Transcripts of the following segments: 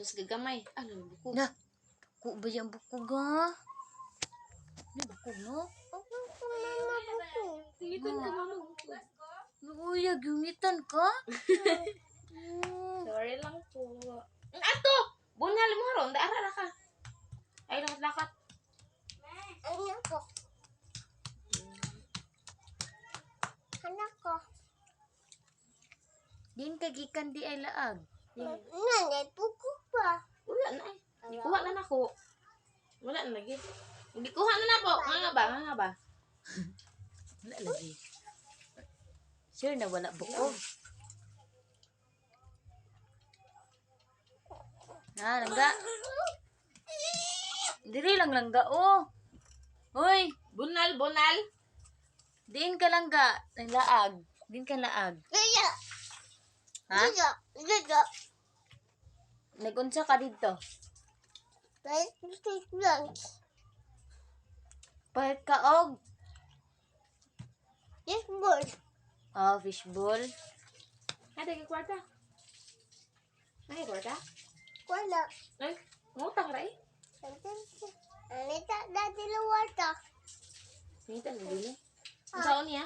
Sus gagamay. Ano buko? Na. Ko ba yung bukog ha? Ano bukog no? Ako ko mama buko. Tingitan ka mama buko. Uy, gungitan ka? Sorry lang po. Ato! Bunal mo ron, daara ra ka. Ay, lakat lakat. Anak ko. Anak ko. Din ka gikan di ay laag. Nanay buko pa. Wala na eh. Gikuha na nako. Wala na lagi. Gikuha na nako. Nga nga ba? Nga nga ba? Wala lagi. Sure na wala bukog. Na, langga. Diri lang langga, oh. Hoy, Bunal, bunal. diin ka langga. Ay, laag. Diin ka laag. Gaya. Ha? Gaya. Gaya. Nagunsa ka dito. Lunch. Palit ka og. This board. Oh, fishball. Ate, kay kwarta. Ay, kwarta? Wala. Ay, ngutang ra eh. Anita dati luwata. Ngita na dili. Ang saon niya?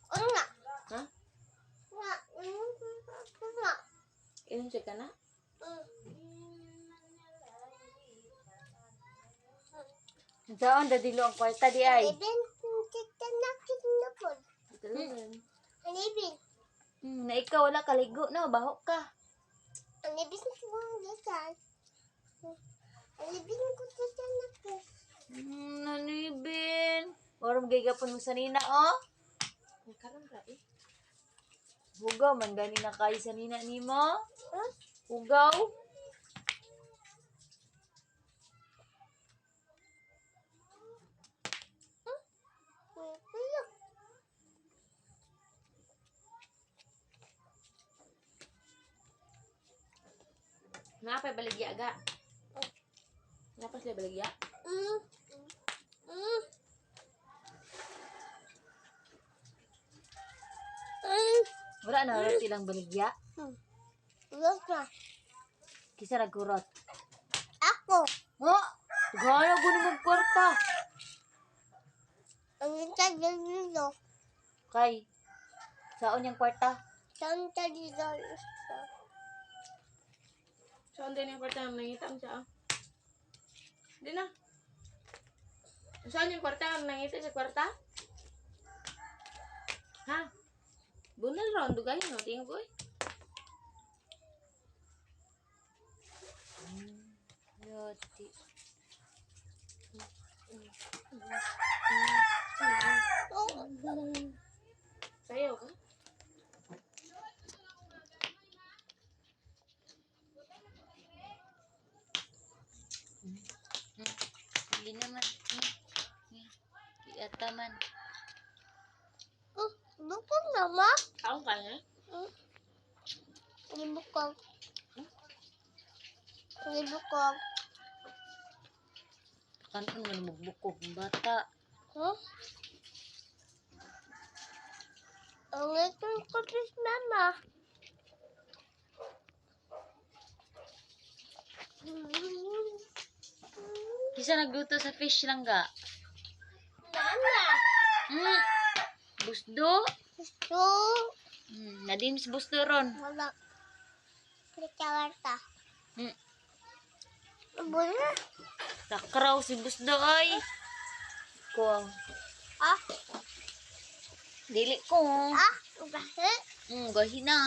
Nga. Ha? Nga. Nga. Inom siya ka na? Saan dadilo ang kwarta di ay? Ibin kita na kinapol. Hmm. Anibin. Na ikaw wala kaligo no, baho ka. Anibin ko gisan. Anibin ko sa nako. Nanibin. Orom gigapon mo sa nina, oh. Nakaroon ra eh. Hugaw man gani na kayo sa nina nimo. Huh? Hugaw. Kuya. Nga pa baligya ga. Nga pa sila baligya. Wala na rin silang baligya. Wala. Kisa nagkurot. Ako. Mo, gana ko na magkwarta. Anita dito. Kay, saon yung kwarta? Santa dito. Saan din yung kwarta nangita mo siya ah. Di na. Saan yung kwarta nangita sa kwarta? Ha? Bunal ron dugay no tingog ko eh. Yati. Sayaw ka? Hindi naman. Iata man. Oh, bukog na ma? Kaon ka na? Bukog. Bukog. Kanton man magbukog ang bata. Huh? Ang itong kapis mama. Kisa nagluto sa fish lang ga. Mama! Busdo. Gusto. Nadim si busdo ron. Wala. Kikawarta. Wala. Takraw si busdo ay. Ko. Ah, Dili ko. ah, gahi. Gahi na.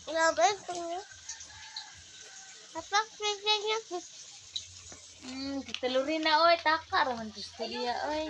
Grabe, ito. Kapag bigyan niya, Titulurin na oy, taka raman to oy.